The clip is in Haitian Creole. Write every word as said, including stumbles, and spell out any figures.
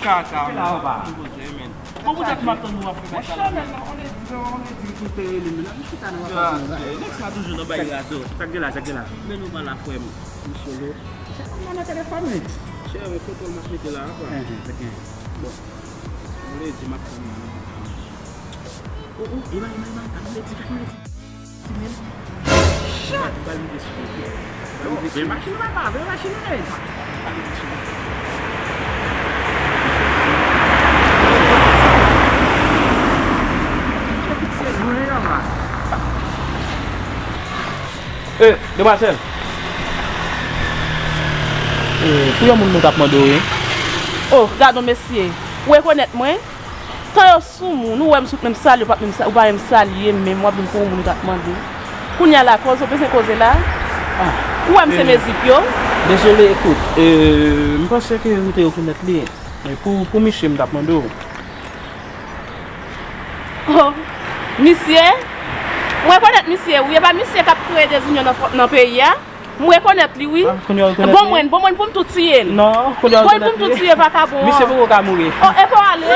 Kaka, men. Bon, poutèt m ap tann nou ap fè bagay sa la, men. Nèg sa toujou nan bay razo. Sa k gen la, sa k gen la? Men nou pa la, frè m. M solo. Chè, kòman nan telefòn, wi? Chè, yon kontwòl m ap mete la, kwa. Enhen, sa k gen? Bon. Mwen di m ap tann nou. Oh, oh, imaj, imaj, imaj, gad mwen di, gad mwen di. Ti men. Chat! Ba l rive sou mwen. Ba l rive sou mwen. Machin nan pa, machin nan. Ba l rive sou mwen. Chat, se mwen, yon la. Eh, demwazèl. Eh, pou yon moun nou t ap mande w, wi. Oh, gadon mesye. Ou rekonèt mwen? Tan yo sou moun, ou wè m sot menm salye, ou pa menm sa, ou pa menm salye m menm, w ap vin pou yon moun ou t ap mande. Kounye a la, koze, w bezwen koze la? Ah, ou wè m se eh, mezip yo? Dezole, ekout, eh, m panse ke ou te rekonèt li. Eh, pou, pou misye m t ap mande w. Oh, misye? Ou rekonèt misye, wi, e pa misye k ap kreye dezinyon nan, nan peyi a? M rekonèt li, wi. Ah, kounye a w rekonèt li? Bon mwen, bon mwen pou m tou tiye l. Non, kounye a w rekonèt li. Bon mwen pou m tou tiye vakabon an. Misye poko ka mouri. Oh, e pa w ale.